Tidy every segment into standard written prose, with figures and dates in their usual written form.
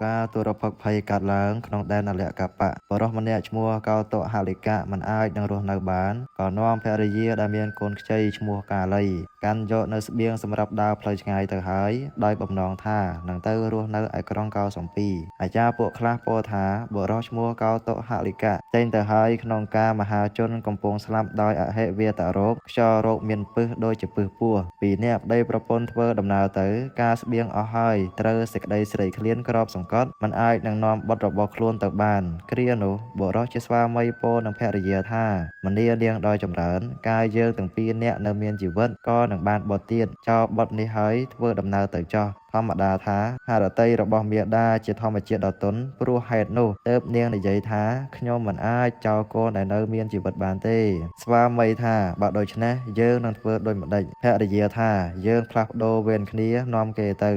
កាលទុរភិក្សភ័យកើតឡើងក្នុងដែនអលកប្បៈ បុរសម្នាក់ឈ្មោះកោតុហលិកៈមិនអាចនឹងរស់នៅបាន ក៏នាំភរិយាដែលមានកូនខ្ចីឈ្មោះកាលី កាន់យកនូវស្បៀងសម្រាប់ដើរផ្លូវឆ្ងាយទៅហើយ ដោយបំណងថានឹងទៅរស់នៅឯក្រុងកោសំពី អាចារ្យពួកខ្លះពោលថាបុរសឈ្មោះកោតុហលិកៈចេញទៅហើយក្នុងកាលមហាជនកំពុងស្លាប់ដោយអហិវាតរោគខ្យល់រោគមានពិសដូចជាពិសពស់ពីរនាក់ប្តីប្រពន្ធធ្វើដំណើរទៅការស្បៀងអស់ហើយត្រូវសេចក្តីស្រេកឃ្លានក្របសង្កត់មិនអាចនឹងនាំបុត្ររបស់ខ្លួនទៅបាន គ្រានោះបុរសជាស្វាមីពោលនឹងភរិយាថាមនានាងដោយចម្រើនកាលយើងទាំងពីរនាក់នៅមានជីវិតក៏នឹងបានបុត្រទៀតចោលបុត្រនេះហើយធ្វើដំណើរទៅចោះធម្មតាថាហឫទ័យរបស់មាតាជាធម្មជាតិដ៏ទន់ព្រោះហេតុនោះទើបនាងនិយាយថាខ្ញុំមិនអាចចោលកូនដែលនៅមានជីវិតបានទេស្វាមីថាបើដូច្នេះយើងនឹងធ្វើដូចម្តេចភរិយាថាយើងផ្លាស់ប្ដូរវេនគ្នានាំគេទៅ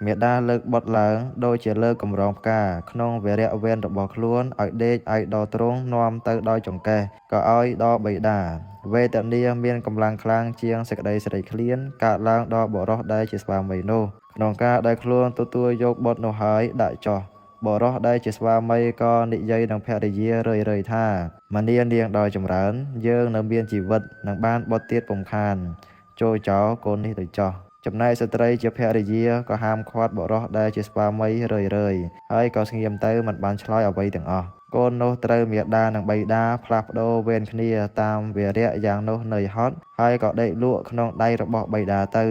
មាតាលើកបុត្រឡើងដូចជាលើកកម្រងផ្កាក្នុងវរៈវេនរបស់ខ្លួនឲ្យដេកឯកដល់ទ្រង់នាំទៅដោយចង្កេះក៏ឲ្យដល់បិតាវេទនាមានកម្លាំងខ្លាំងជាងសេចក្តីស្រេកឃ្លានកើតឡើងដល់បុរសដែលជាស្វាមីនោះក្នុងការដែលខ្លួនទទួលយកបុត្រនោះហើយដាក់ចោះបុរសដែលជាស្វាមីក៏និយាយនឹងភរិយារឿយៗថាមនានាងដោយចម្រើនយើងនៅមានជីវិតនឹងបានបុត្រទៀតពុំខានចូលចោលកូននេះទៅចោះចំណែកស្ត្រីជាភរិយាក៏ហាមឃាត់បុរសដែលជាស្វាមីរឿយៗហើយក៏ស្ងៀមទៅមិនបានឆ្លើយអ្វីទាំងអស់កូននោះត្រូវមាតានិងបិតាផ្លាស់ប្ដូរវេនគ្នាតាមវរៈយ៉ាងនោះនឿយហត់ហើយក៏ដេកលក់ក្នុងដៃរបស់បិតាទៅ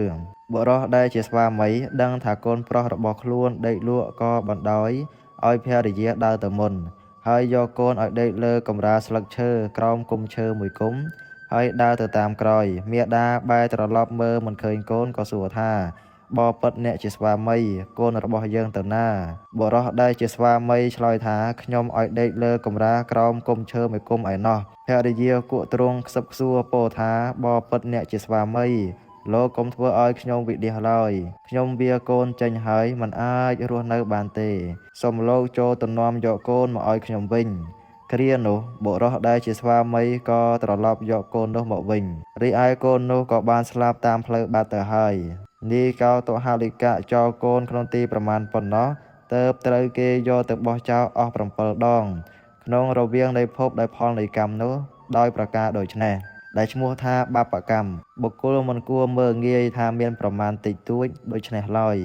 បុរសដែលជាស្វាមីដឹងថាកូនប្រុសរបស់ខ្លួនដេកលក់ក៏បណ្ដោយឲ្យភរិយាដើរទៅមុនហើយយកកូនឲ្យដេកលើកម្រាលស្លឹកឈើក្រោមគុម្ពឈើមួយគុម្ពហើយដើរទៅតាមក្រោយមាតាបែរត្រឡប់មើលមិនឃើញកូនក៏សួរថាបបិទ្ធអ្នកជាស្វាមីកូនរបស់យើងទៅណាបុរសដែលជាស្វាមីឆ្លើយថាខ្ញុំឲ្យដេកលើកម្រាលក្រោមគុម្ពឈើមួយគុម្ពឯណោះភរិយាគក់ទ្រង់ខ្សឹបខ្សួរពោលថាបបិទ្ធអ្នកជាស្វាមីលោកកុំធ្វើឲ្យខ្ញុំវិនាសឡើយខ្ញុំវាកូនចេញហើយមិនអាចរស់នៅបានទេសូមលោកចូលទៅនាំយកកូនមកឲ្យខ្ញុំវិញគ្រានោះបុរសដែលជាស្វាមីក៏ត្រឡប់យកកូននោះមកវិញរីឯកូននោះក៏បានស្លាប់តាមផ្លូវបាត់ទៅហើយនាយកោតុហលិកៈចោលកូនក្នុងទីប្រមាណប៉ុណ្ណោះទើបត្រូវគេយកទៅបោះចោលអស់7ដងក្នុងរវាងនៃភពដោយផលនៃកម្មនោះដោយប្រការដូចនេះដែលឈ្មោះថាបាបកម្មបុគ្គលមិនគួរមើលងាយថាមានប្រមាណតិចតួចដូច្នេះឡើយ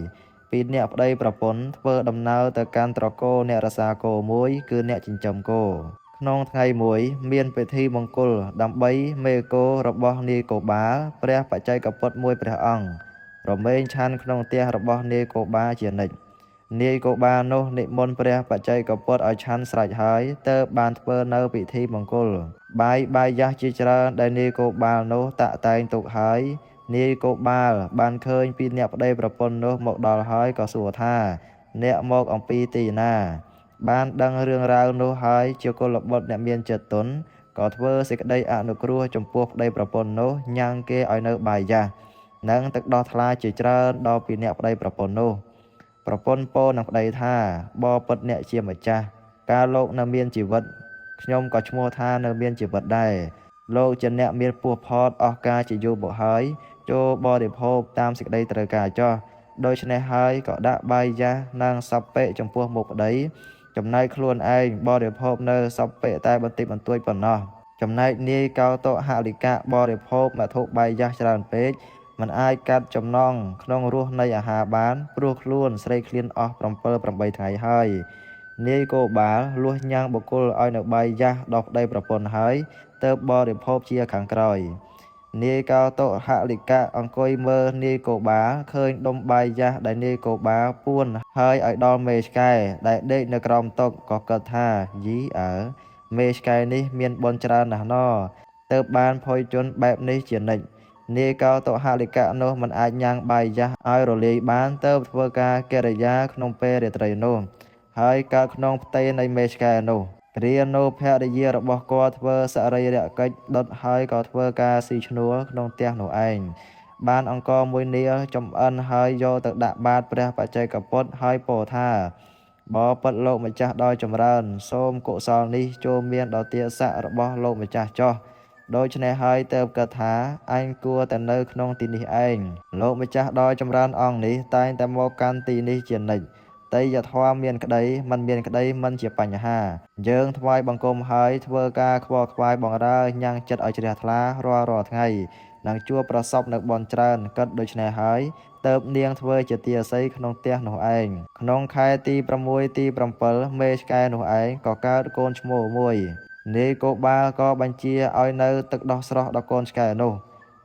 ពីអ្នកប្តីប្រពន្ធធ្វើដំណើរទៅកាន់ត្រកូលអ្នករក្សាគោមួយគឺអ្នកចិញ្ចឹមគោក្នុងថ្ងៃមួយមានពិធីមង្គលដើម្បីមេគោរបស់នាយកោបាលព្រះបច្ចេកពុទ្ធមួយព្រះអង្គរមែងឆាន់ក្នុងផ្ទះរបស់នាយកោបាលជានិច្ចនាយកោបាលនោះនិមន្តព្រះបច្ចេកពុទ្ធឲ្យឆាន់ស្រេចហើយទើបបានធ្វើនៅពិធីមង្គលបាយបាយយ៉ាស់ជាច្រើនដែលនាយកោបាលនោះតាក់តែងទុកហើយនាយកោបាលបានឃើញពីអ្នកប្តីប្រពន្ធនោះមកដល់ហើយក៏សួរថាអ្នកមកអំពីទីណាបានដឹងរឿងរ៉ាវនោះហើយជាកុលបុត្រអ្នកមានចិត្តទន់ក៏ធ្វើសេចក្តីអនុគ្រោះចំពោះប្តីប្រពន្ធនោះញ៉ាំងគេឲ្យនៅបាយយ៉ាស់និងទឹកដោះថ្លាជាច្រើនដល់ពីអ្នកប្តីប្រពន្ធនោះប្រពន្ធពោលនឹងប្តីថាបបិទ្ធអ្នកជាម្ចាស់កាលលោកនៅមានជីវិតខ្ញុំក៏ឈ្មោះថានៅមានជីវិតដែរលោកជាអ្នកមានពោះផតអស់កាលជាយូរមកហើយចូលបរិភោគតាមសេចក្តីត្រូវការចោះដូច្នេះហើយក៏ដាក់បាយយ៉ាស់និងសព្វិចំពោះមុខប្តីចំណែកខ្លួនឯងបរិភោគនៅសព្វិតែបន្តិចបន្តួចប៉ុណ្ណោះចំណែកនាយកោតុហលិកៈបរិភោគមធុបាយយ៉ាស់ច្រើនពេកមិនអាចកាត់ចំណងក្នុងរសនៃអាហារបានព្រោះខ្លួនស្រេកឃ្លានអស់7 8ថ្ងៃហើយនាយកោបាលលួសញ៉ាំងបុគ្គលឲ្យនៅបាយយ៉ាស់ដល់ប្តីប្រពន្ធហើយទើបបរិភោគជាខាងក្រោយនាយកោតុហលិកៈអង្គុយមើលនាយកោបាលឃើញដុំបាយយ៉ាស់ដែលនាយកោបាលពួនហើយឲ្យដល់មេឆ្កែដែលដេកនៅក្រោមតុក៏គិតថាយីអើមេឆ្កែនេះមានបុណ្យច្រើនណាស់ណទើបបានភ័យជនបែបនេះជានិច្ចនាយកោតុហលិកៈនោះមិនអាចញ៉ាំងបាយយ៉ាស់ឲ្យរលាយបានទើបធ្វើការកិរិយាក្នុងពេលរាត្រីនោះហើយកើតក្នុងផ្ទៃនៃមេឆ្កែនោះគ្រានោះភរិយារបស់គាត់ធ្វើសរីរកិច្ចដុតហើយក៏ធ្វើការស៊ីឈ្នួលក្នុងផ្ទះនោះឯងបានអង្គមួយនាលចំអិនហើយយកទៅដាក់បាតព្រះបច្ចេកពុទ្ធហើយពោលថាបបិទ្ធលោកម្ចាស់ដោយចម្រើនសូមកុសលនេះចូលមានដល់ទាស័ករបស់លោកម្ចាស់ចោះដូច្នេះហើយទើបគិតថាអញគួរតែនៅក្នុងទីនេះឯងលោកម្ចាស់ដោយចម្រើនអង្គនេះតែងតែមកកាន់ទីនេះជានិច្ច ទេយ្យធម៌មានក្តីមិនមានក្តីមិនជាបញ្ហា យើងថ្វាយបង្គំហើយធ្វើការខ្វល់ខ្វាយបម្រើញ៉ាំងចិត្តឲ្យជ្រះថ្លារាល់ៗថ្ងៃនឹងជួបប្រសពនៅបុណ្យច្រើនគិតដូច្នេះហើយទៅនាងធ្វើជាទាស័យក្នុងផ្ទះនោះឯងក្នុងខែទី6ទី7មេឆ្កែនោះឯងក៏កើតកូនឈ្មោលមួយនាយកោបាលក៏បញ្ជាឲ្យនៅទឹកដោះស្រស់ដល់កូនឆ្កែនោះ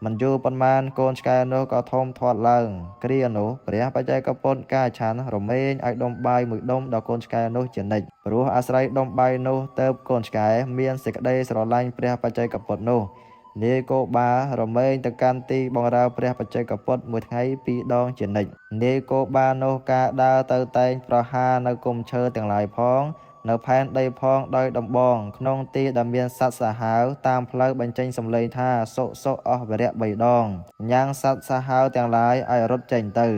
មិនយូរប៉ុន្មានកូនឆ្កែនោះក៏ធំធាត់ឡើងគ្រានោះព្រះបច្ចេកពុទ្ធកាឆាន់រមែងឲ្យដុំបាយមួយដុំដល់កូនឆ្កែនោះជានិច្ចព្រោះអាស្រ័យដុំបាយនោះទៅកូនឆ្កែមានសេចក្តីស្រឡាញ់ព្រះបច្ចេកពុទ្ធនោះនាយកោបាលរមែងទៅកាន់ទីបម្រើព្រះបច្ចេកពុទ្ធមួយថ្ងៃពីរដងជានិច្ចនាយកោបាលនោះការដើរទៅតែងប្រហារនៅគុំឈើទាំងឡាយផងនៅផែនដីផងដោយដំបងក្នុងទីដែលមានសត្វសាហាវតាមផ្លូវបញ្ចេញសំឡេងថាសុសុអស់វរៈ3ដងញ៉ាំងសត្វសាហាវទាំងឡាយឲ្យរត់ចេញទៅ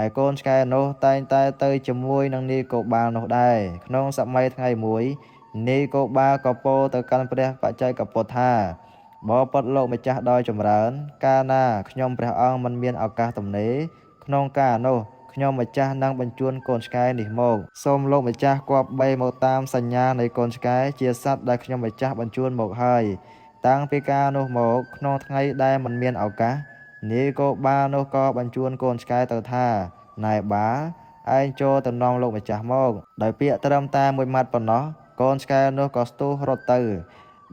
ឯកូនឆ្កែនោះតែងតែទៅជាមួយនឹងនាយកោបាលនោះដែរក្នុងសម័យថ្ងៃមួយនាយកោបាលក៏ពោលទៅកាន់ព្រះបច្ចេកពុទ្ធថាបបិទ្ធលោកម្ចាស់ដោយចម្រើនកាលណាខ្ញុំព្រះអង្គមិនមានឱកាសទំនេរក្នុងកាលនោះខ្ញុំម្ចាស់នឹងបញ្ជូនកូនឆ្កែនេះមកសូមលោកម្ចាស់គប្បីមកតាមសញ្ញានៃកូនឆ្កែជាសត្វដែលខ្ញុំម្ចាស់បញ្ជូនមកហើយតាំងពីកាលនោះមកក្នុងថ្ងៃដែលមិនមានឱកាសនាយកោបាលនោះក៏បញ្ជូនកូនឆ្កែទៅថាណែបាឯងចូលទៅនាំលោកម្ចាស់មកដោយពាក្យត្រឹមតែមួយម៉ាត់ប៉ុណ្ណោះកូនឆ្កែនោះក៏ស្ទុះរត់ទៅ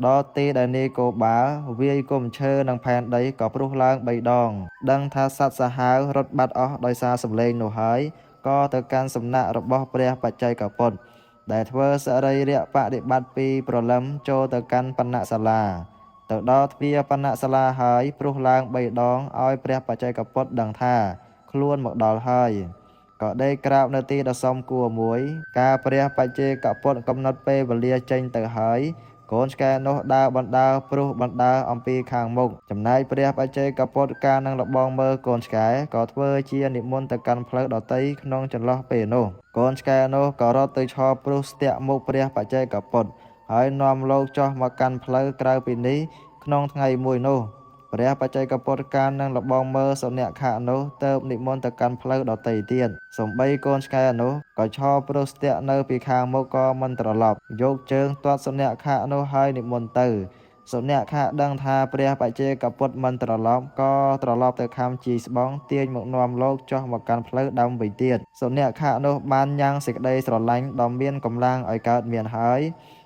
ដល់ទីដែលនាយកោបាលវាយគុំឈើនិងផែនដីក៏ព្រុសឡើង3ដងដឹងថាសត្វសាហាវរត់បាត់អស់ដោយសារសំឡេងនោះហើយក៏ទៅកាន់សំណាក់របស់ព្រះបច្ចេកពុទ្ធដែលធ្វើសរីរៈបដិបត្តិពីព្រលឹមចូលទៅកាន់បណ្ណសាលាទៅដល់ទ្វារបណ្ណសាលាហើយព្រុសឡើង3ដងឲ្យព្រះបច្ចេកពុទ្ធដឹងថាខ្លួនមកដល់ហើយក៏ដេកក្រាបនៅទីដ៏សមគួរមួយកាលព្រះបច្ចេកពុទ្ធកំណត់ពេលវេលាចេញទៅហើយកូនឆ្កែនោះដើរបណ្ដើរព្រុសបណ្ដើរអំពីខាងមុខចំណែកព្រះបច្ចេកពុទ្ធកាលនឹងលបងមើលកូនឆ្កែក៏ធ្វើជានិមន្តទៅកាន់ផ្លូវដទៃក្នុងចន្លោះពេលនោះកូនឆ្កែនោះក៏រត់ទៅឈរព្រុសស្ទាក់មុខព្រះបច្ចេកពុទ្ធហើយនាំលោកចុះមកកាន់ផ្លូវក្រៅពីនេះក្នុងថ្ងៃមួយនោះព្រះបច្ចេកពុទ្ធកាលនឹងលបងមើលសុនខៈនោះទៅនិមន្តទៅកាន់ផ្លូវដទៃទៀតសំបីកូនឆ្កែនោះក៏ឈរព្រុសស្ទាក់នៅពីខាងមុខក៏មិនត្រឡប់យកជើងទាត់សុនខៈនោះហើយនិមន្តទៅសុនខៈដឹងថាព្រះបច្ចេកពុទ្ធមិនត្រឡប់ក៏ត្រឡប់ទៅខំជីស្បង់ទាញមកនាំលោកចុះមកកាន់ផ្លូវដើមវិញទៀតសុនខៈនោះបានញ៉ាំងសេចក្តីស្រឡាញ់ដ៏មានកម្លាំងឲ្យកើតមានហើយ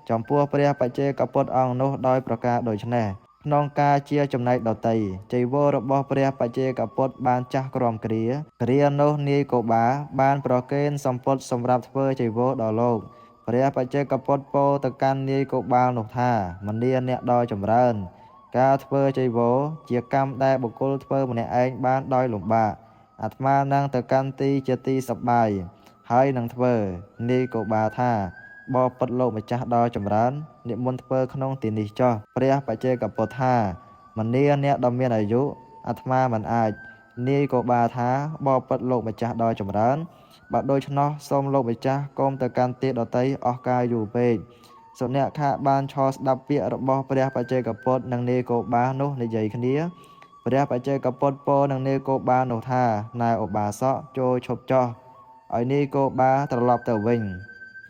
ចំពោះព្រះបច្ចេកពុទ្ធអង្គនោះដោយប្រការដូចនេះក្នុងការជាចំណែកដទៃចីវររបស់ព្រះបច្ចេកពុទ្ធបានចាស់ក្រំគ្រាគ្រានោះនាយកោបាបានប្រគេនសម្ពុតសម្រាប់ធ្វើចីវរដល់លោកព្រះបច្ចេកពុទ្ធពោលទៅកាន់នាយកោបាលនោះថាមនាអ្នកដ៏ចម្រើនការធ្វើចីវរជាកម្មដែលបុគ្គលធ្វើម្នាក់ឯងបានដោយលំបាកអាត្មានឹងទៅកាន់ទីជាទីសប្បាយហើយនឹងធ្វើនាយកោបាថាបបិទ្ធលោកម្ចាស់ដ៏ចម្រើននិមន្តធ្វើក្នុងទីនេះចុះព្រះបច្ចេកពុទ្ធថាមនាអ្នកដ៏មានអាយុអាត្មាមិនអាចនាយកោបាថាបបិទ្ធលោកម្ចាស់ដ៏ចម្រើនបើដូច្នោះសូមលោកម្ចាស់កុំទៅកាន់ទីដទៃអស់កាលយូរពេកសុនខៈបានឈរស្ដាប់ពាក្យរបស់ព្រះបច្ចេកពុទ្ធនិងនាយកោបានោះនិយាយគ្នាព្រះបច្ចេកពុទ្ធពោលនឹងនាយកោបានោះថាណែឧបាសកចូលឈប់ចុះឲ្យនាយកោបាត្រឡប់ទៅវិញ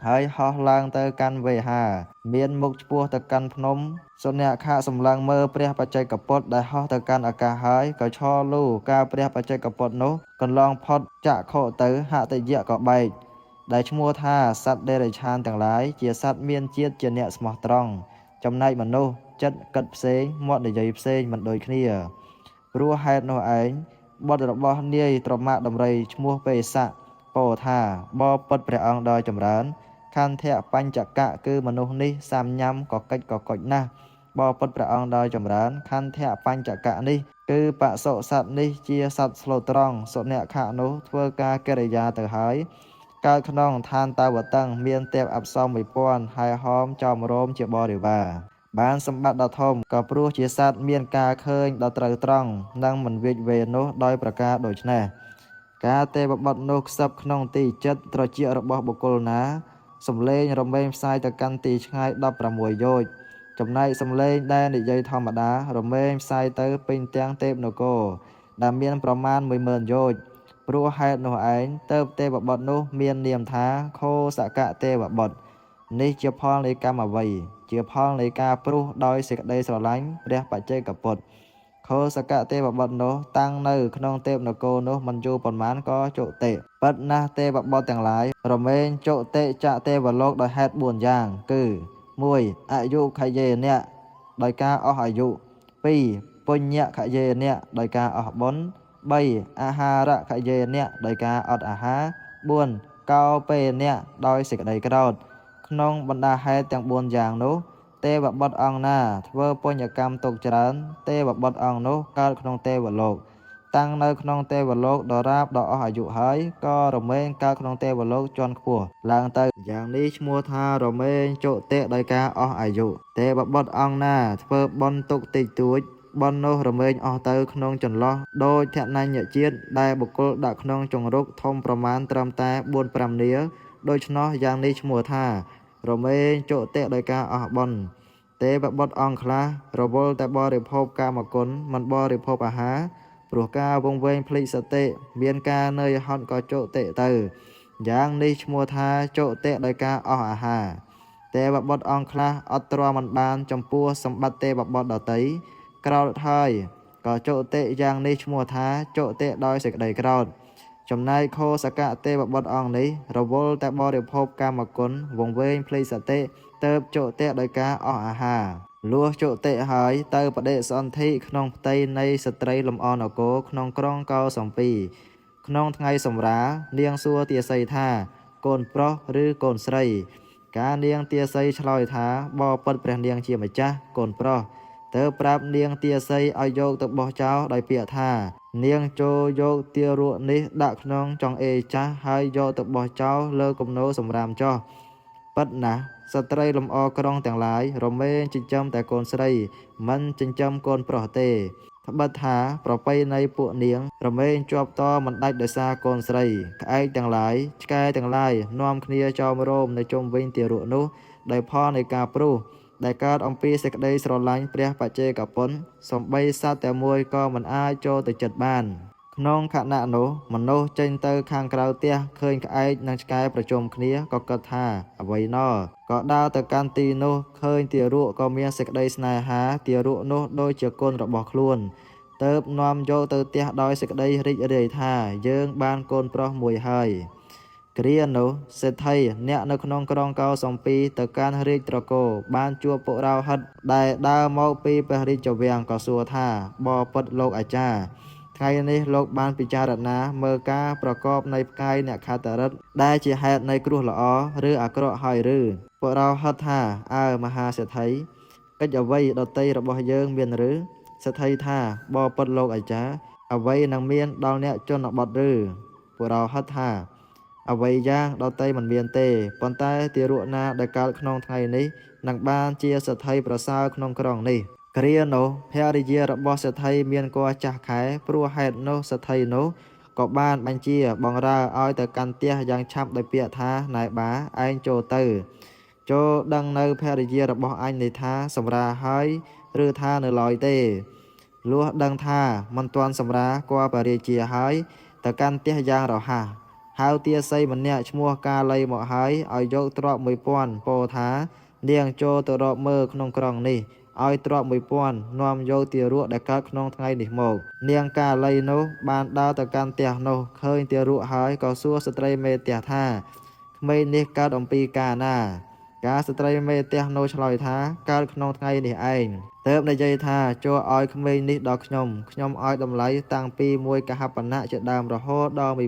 ហើយហោះឡើងទៅកាន់វេហាមានមុខឆ្ពោះទៅកាន់ភ្នំសុនខៈសម្លឹងមើលព្រះបច្ចេកពុទ្ធដែលហោះទៅកាន់អាកាសហើយក៏ឈរលូកាលព្រះបច្ចេកពុទ្ធនោះកន្លងផុតចក្ខុទៅហតិយៈក៏បែកដែលឈ្មោះថាសត្វតិរច្ឆានទាំងឡាយជាសត្វមានជាតិជាអ្នកស្មោះត្រង់ចំណែកមនុស្សចិត្តគិតផ្សេងមាត់និយាយផ្សេងមិនដូចគ្នាព្រោះហេតុនោះឯងបុត្ររបស់នាយត្រមាក់ដំរីឈ្មោះបេសៈពោលថាបបិទ្ធព្រះអង្គដ៏ចម្រើនខន្ធៈបញ្ចកៈគឺមនុស្សនេះសាមញ៉ាំក៏កិច្ចក៏កុចណាស់បបិទ្ធព្រះអង្គដ៏ចម្រើនខន្ធៈបញ្ចកៈនេះគឺបសុសត្វនេះជាសត្វស្លូតត្រង់សុនខៈនោះធ្វើការកិរិយាទៅហើយកើតក្នុងឋានតាវតឹងមានទេពអប្សរ1000ហើយហោមចោមរោមជាបរិវារបានសម្បត្តិដ៏ធំក៏ព្រោះជាសត្វមានការឃើញដ៏ត្រូវត្រង់និងមិនវៀចវេននោះដោយប្រការដូចនេះការទេវបុត្រនោះខ្សឹបក្នុងទីចិត្តត្រចៀករបស់បុគ្គលណាសំឡេងរមែងផ្សាយទៅកាន់ទីឆ្ងាយ16យោជន៍ចំណែកសំឡេងដែលនិយាយធម្មតារមែងផ្សាយទៅពេញទាំងទេពនគរដែលមានប្រមាណ10000យោជន៍ព្រោះ ព្រោះហេតុនោះឯង ទើបទេវបុត្រនោះមាននាមថា ឃោសកទេវបុត្រ នេះជាផលនៃកម្មអ្វី ជាផលនៃការព្រុសដោយសេចក្តីស្រឡាញ់ព្រះបច្ចេកពុទ្ធ ឃោសកទេវបុត្រនោះតាំងនៅក្នុងទេពនគរនោះមិនយូរប៉ុន្មានក៏ជុតិ ពិតណាស់ទេវបុត្រទាំងឡាយ រមែងជុតិចាកទេវលោកដោយហេតុ4យ៉ាង គឺ1អយុខយេនៈដោយការអស់អាយុ2ពុញ្ញខយេនៈដោយការអស់បុណ្យ3អាហារខយេនៈដោយការអត់អាហារ4កោពេនៈដោយសេចក្តីក្រោធក្នុងបណ្ដាហេតុទាំង4យ៉ាងនោះទេវបុត្រអង្គណាធ្វើពុញ្ញកម្មទុកច្រើនទេវបុត្រអង្គនោះកើតក្នុងទេវលោកតាំងនៅក្នុងទេវលោកដរាបដល់អស់អាយុហើយក៏រមែងកើតក្នុងទេវលោកជាន់ខ្ពស់ឡើងទៅយ៉ាងនេះឈ្មោះថារមែងជុតិដោយការអស់អាយុទេវបុត្រអង្គណាធ្វើបុណ្យទុកតិចតួចបុណ្យនោះរមែងអស់ទៅក្នុងចន្លោះដោយធនញ្ញជាតិដែលបុគ្គលដាក់ក្នុងជង្រុកធំប្រមាណត្រឹមតែ4-5នាលដូច្នោះយ៉ាងនេះឈ្មោះថារមែងជុតិដោយការអស់បុណ្យទេវបុត្រអង្គខ្លះរវល់តែបរិភោគកាមគុណមិនបរិភោគអាហារព្រោះការវង្វេងភ្លេចសតិមានការនឿយហត់ក៏ជុតិទៅយ៉ាងនេះឈ្មោះថាជុតិដោយការអស់អាហារទេវបុត្រអង្គខ្លះអត់ទ្រាំមិនបានចំពោះសម្បត្តិទេវបុត្រដទៃក្រោធហើយក៏ជុតិយ៉ាងនេះឈ្មោះថាជុតិដោយសេចក្តីក្រោធចំណែកឃោសកទេវបុត្រអង្គនេះរវល់តែបរិភោគកាមគុណវង្វេងភ្លេចសតិទៅជុតិដោយការអស់អាហារលុះជុតិហើយទៅបដិសន្ធិក្នុងផ្ទៃនៃស្ត្រីលំអនគរក្នុងក្រុងកោសំពីក្នុងថ្ងៃសម្រាលនាងសួរទាសីថាកូនប្រុសឬកូនស្រីកាលនាងទាសីឆ្លើយថាបបិទ្ធព្រះនាងជាម្ចាស់កូនប្រុសទៅប្រាប់នាងទាសីឲ្យយកទៅបោះចោលដោយពាក្យថានាងចូលយកទារកនេះដាក់ក្នុងចង្អេរចាស់ហើយយកទៅបោះចោលលើគំនរសម្រាមចោះពិតណាស់ស្ត្រីលំអក្រុងទាំងឡាយរមែងចិញ្ចឹមតែកូនស្រីមិនចិញ្ចឹមកូនប្រុសទេត្បិតថាប្រពៃណីពួកនាងរមែងជាប់តមិនដាច់ដោយសារកូនស្រីក្អែកទាំងឡាយឆ្កែទាំងឡាយនាំគ្នាចោមរោមនៅជុំវិញទារកនោះដោយផលនៃការព្រុសដែលកើតអំពីសេចក្តីស្រឡាញ់ព្រះបច្ចេកពុទ្ធសំបីសត្វតែមួយក៏មិនអាចចូលទៅចិត្តបានក្នុងខណៈនោះមនុស្សចេញទៅខាងក្រៅផ្ទះឃើញក្អែកនិងឆ្កែប្រជុំគ្នាក៏គិតថាអ្វីណក៏ដើរទៅកាន់ទីនោះឃើញទារកក៏មានសេចក្តីស្នេហាទារកនោះដូចជាកូនរបស់ខ្លួនទើបនាំយកទៅផ្ទះដោយសេចក្តីរីករាយថាយើងបានកូនប្រុសមួយហើយគ្រានោះសេដ្ឋីអ្នកនៅក្នុងក្រុងកោសំពីទៅកាន់រាជត្រកូលបានជួបបុរោហិតដែលដើរមកពីព្រះរាជវាំងក៏សួរថាបបិទ្ធលោកអាចារ្យថ្ងៃនេះលោកបានពិចារណាមើលការប្រកបនៃផ្កាយអ្នកខត្តរិទ្ធដែលជាហេតុនៃគ្រោះល្អឬអាក្រក់ហើយឬបុរោហិតថាអើមហាសេដ្ឋីកិច្ចអ្វីដទៃរបស់យើងមានឬសេដ្ឋីថាបបិទ្ធលោកអាចារ្យអ្វីនឹងមានដល់អ្នកជនបទឬបុរោហិតថាអ្វីយ៉ាងដទៃមិនមានទេប៉ុន្តែទារកណាដែលកើតក្នុងថ្ងៃនេះនឹងបានជាសេដ្ឋីប្រសើរក្នុងក្រុងនេះគ្រានោះភរិយារបស់សេដ្ឋីមានគភ៌ចាស់ខែព្រោះហេតុនោះសេដ្ឋីនោះក៏បានបញ្ជាបង្រើឲ្យទៅកាន់ផ្ទះយ៉ាងឆាប់ដោយពាក្យថាណែបាឯងចូលទៅចូលដឹងនៅភរិយារបស់អញនេះថាសម្រាហើយឬថានៅឡើយទេលុះដឹងថាមិនទាន់សម្រាគភ៌ព្រះរាជាហើយទៅកាន់ផ្ទះយ៉ាងរហ័សហៅទាសីម្នាក់ឈ្មោះកាលីមកហើយឲ្យយកទ្រព្យ1000ពោលថានាងចូលទៅរកមើលក្នុងក្រុងនេះឲ្យទ្រព្យ1000នាំយកទារកដែលកើតក្នុងថ្ងៃនេះមកនាងកាលីនោះបានដើរទៅកាន់ផ្ទះនោះឃើញទារកហើយក៏សួរស្ត្រីមេផ្ទះថាក្មេងនេះកើតអំពីកាលណាកាលស្ត្រីមេផ្ទះនោះឆ្លើយថាកើតក្នុងថ្ងៃនេះឯងទើបនិយាយថាចូលឲ្យក្មេងនេះដល់ខ្ញុំខ្ញុំឲ្យតម្លៃតាំងពីមួយកហបណៈជាដើមរហូតដល់1000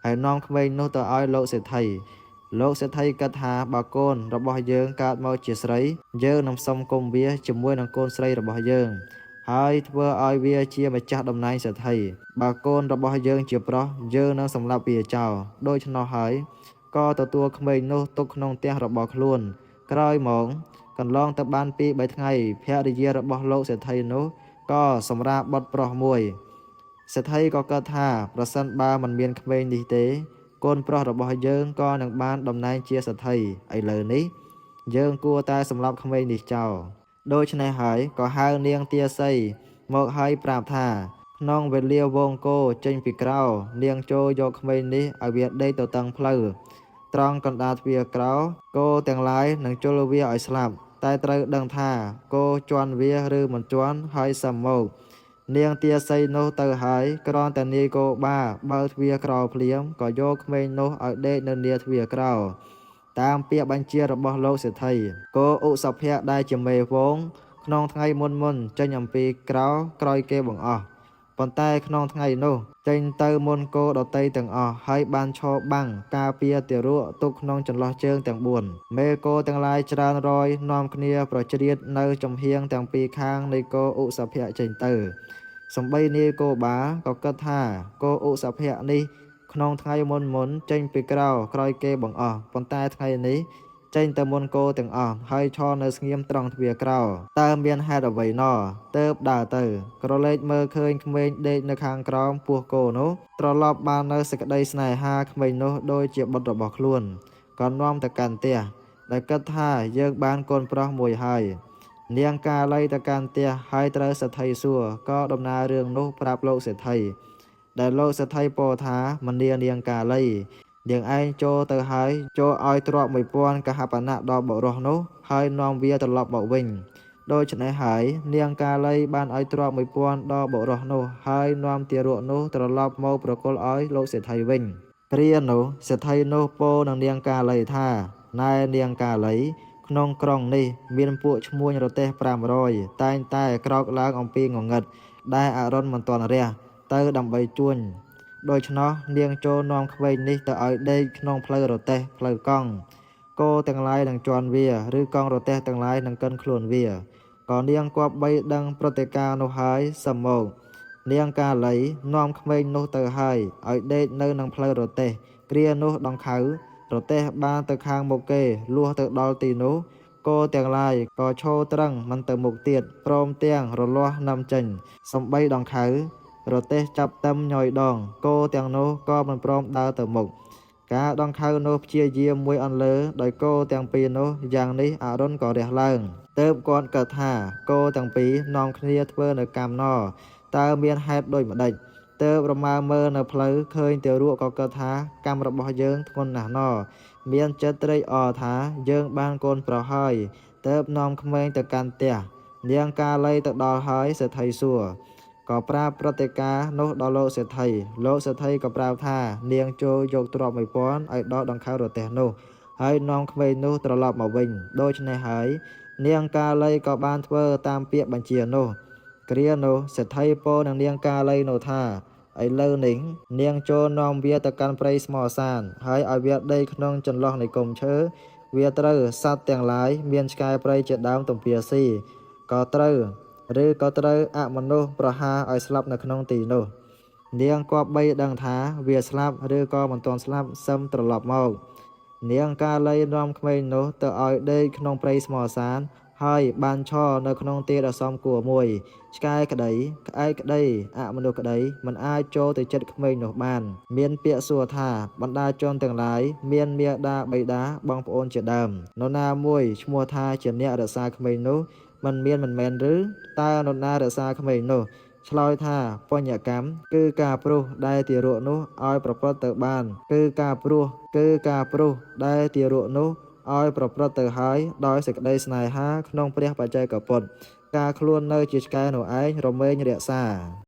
ហើយនាំក្មេងនោះទៅឲ្យលោកសេដ្ឋីលោកសេដ្ឋីគិតថាបើកូនរបស់យើងកើតមកជាស្រីយើងនឹងសុំគុំវាជាមួយនឹងកូនស្រីរបស់យើងហើយធ្វើឲ្យវាជាម្ចាស់តំណែងសេដ្ឋីបើកូនរបស់យើងជាប្រុសយើងនឹងសម្លាប់វាចោលដូច្នោះហើយក៏ទទួលក្មេងនោះទុកក្នុងផ្ទះរបស់ខ្លួនក្រោយមកកន្លងទៅបាន2-3ថ្ងៃភរិយារបស់លោកសេដ្ឋីនោះក៏សម្រាលបុត្រប្រុសមួយសេដ្ឋីក៏គិតថាប្រសិនបើមិនមានក្មេងនេះទេកូនប្រុសរបស់យើងក៏នឹងបានតំណែងជាសេដ្ឋីឥឡូវនេះយើងគួរតែសម្លាប់ក្មេងនេះចោលដូច្នេះហើយក៏ហៅនាងទាសីមកហើយប្រាប់ថា ក្នុងវេលាហ្វូងគោចេញពីក្រោលនាងចូលយកក្មេងនេះឲ្យវាដេកទៅតឹងផ្លូវ ត្រង់កណ្ដាលទ្វារក្រោលគោទាំងឡាយនឹងជល់វាឲ្យស្លាប់ តែត្រូវដឹងថាគោជាន់វាឬមិនជាន់ហើយសឹមមក នាងទាសីនោះទៅហើយគ្រាន់តែនាយគោបាបើកទ្វារក្រោលភ្លាមក៏យកក្មេងនោះឲ្យដេកនៅនាទ្វារក្រោលតាមពាក្យបញ្ជារបស់លោកសេដ្ឋីគោឧសភៈដែលជាមេហ្វូងក្នុងថ្ងៃមុនមុនចេញអំពីក្រោលក្រោយគេបង្អស់ប៉ុន្តែក្នុងថ្ងៃនោះចេញទៅមុនគោដតីទាំងអស់ហើយបានឈរបាំងការពារទារកទុកក្នុងចន្លោះជើងទាំង4មេគោទាំងឡាយច្រើនរយនាំគ្នាប្រជ្រៀតនៅចំហៀងទាំងពីរខាងនៃគោឧសភៈចេញទៅ សំបីនាយគោបាក៏គិតថាគោឧសភៈនេះក្នុងថ្ងៃមុនមុនចេញពីក្រៅក្រោយគេបង្អស់ប៉ុន្តែថ្ងៃនេះចេញទៅមុនគោទាំងអស់ហើយឈរនៅស្ងៀមត្រង់ទ្វារក្រៅតើមានហេតុអ្វីណទៅបដើរទៅក្រឡេកមើលឃើញក្មេងដេកនៅខាងក្រោមពោះគោនោះត្រឡប់បាននៅសេចក្តីស្នេហាក្មេងនោះដូចជាបុត្ររបស់ខ្លួនក៏នាំទៅកាន់ផ្ទះដែលគិតថាយើងបានកូនប្រុសមួយហើយ នាងកាលីទៅកាន់ផ្ទះហើយត្រូវសេដ្ឋីសួរក៏ដំណើររឿងនោះប្រាប់លោកសេដ្ឋីដែលលោកសេដ្ឋីពោលថាមនានាងកាលីនាងឯងចូលទៅហើយចូលឲ្យទ្រព្យ1000កហបណៈដល់បុរសនោះហើយនាំវាត្រឡប់មកវិញដូច្នេះហើយនាងកាលីបានឲ្យទ្រព្យ1000ដល់បុរសនោះហើយនាំទារកនោះត្រឡប់មកប្រគល់ឲ្យលោកសេដ្ឋីវិញគ្រានោះសេដ្ឋីនោះពោលនឹងនាងកាលីថាណែនាងកាលី ក្នុងក្រុងនេះមានពួកឈ្មួញរទេះ500តែងតែក្រោកឡើងអំពីងងឹតដែលអរុណមិនទាន់រះទៅដើម្បីជួញដូច្នោះនាងចូលនាំក្មេងនេះទៅឲ្យដេកក្នុងផ្លូវរទេះផ្លូវកង់គោទាំងឡាយនឹងជន់វាឬកង់រទេះទាំងឡាយនឹងកិនខ្លួនវាក៏នាងគប្បីដឹងព្រឹត្តិការណ៍នោះហើយសឹមមកនាងកាលីនាំក្មេងនោះទៅហើយឲ្យដេកនៅនឹងផ្លូវរទេះគ្រានោះដង្ខៅរទេះបានទៅខាងមុខគេលុះទៅដល់ទីនោះគោទាំងឡាយក៏ឈរត្រឹងមិនទៅមុខទៀតព្រមទាំងរលាស់នាំចេញសំបីដង្ខៅរទេះចាប់ទឹមញយដងគោទាំងនោះក៏មិនព្រមដើរទៅមុខការដង្ខៅនោះព្យាយាមមួយអន្លើដោយគោទាំងពីរនោះយ៉ាងនេះអរុណក៏រះឡើងទើបគាត់គិតថាគោទាំងពីរនាំគ្នាធ្វើនៅកម្មណតើមានហេតុដូចម្ដេចទើបរមើមើលនៅផ្លូវឃើញទារកក៏គិតថាកម្មរបស់យើងធ្ងន់ណាស់ណមានចិត្តត្រេកអរថាយើងបានកូនប្រុសហើយទើបនាំក្មេងទៅកាន់ផ្ទះនាងកាលីទៅដល់ហើយសេដ្ឋីសួរក៏ប្រាប់ព្រឹត្តិការណ៍នោះដល់លោកសេដ្ឋីលោកសេដ្ឋីក៏ប្រាប់ថានាងចូលយកទ្រព្យ1000ឲ្យដល់ដង្ខៅរទេះនោះហើយនាំក្មេងនោះត្រឡប់មកវិញដូច្នេះហើយនាងកាលីក៏បានធ្វើតាមពាក្យបញ្ជានោះគ្រានោះសេដ្ឋីពោលនឹងនាងកាលីនោះថាឥឡូវនេះនាងចូលនាំវាទៅកាន់ព្រៃស្មោសានហើយឲ្យវាដេកក្នុងចន្លោះនៃគុំឈើវាត្រូវសត្វទាំងឡាយមានឆ្កែព្រៃជាដើមទំពាស៊ីក៏ត្រូវឬក៏ត្រូវអមនុស្សប្រហារឲ្យស្លាប់នៅក្នុងទីនោះនាងគប្បីដឹងថាវាស្លាប់ឬក៏មិនទាន់ស្លាប់សឹមត្រឡប់មកនាងកាលីនាំក្មេងនោះទៅឲ្យដេកក្នុងព្រៃស្មោសានហើយបានឈរនៅក្នុងទីដ៏សមគួរមួយឆ្កែក្តីក្អែកក្តីអមនុស្សក្តីមិនអាចចូលទៅចិត្តក្មេងនោះបានមានពាក្យសួរថាបណ្ដាជនទាំងឡាយមានមាតាបិតាបងប្អូនជាដើមនរណាមួយឈ្មោះថាជាអ្នករក្សាក្មេងនោះមិនមានមិនមែនឬតើនរណារក្សាក្មេងនោះឆ្លើយថាបញ្ញកម្មគឺការព្រោះដែលទារកនោះឲ្យប្រព្រឹត្តទៅបានគឺការព្រោះគឺការព្រោះដែលទារកនោះឲ្យប្រព្រឹត្តទៅហើយដោយសេចក្តីស្នេហាក្នុងព្រះបច្ចេកពុទ្ធការខ្លួននៅជាឆ្កែនោះឯងរមែងរក្សា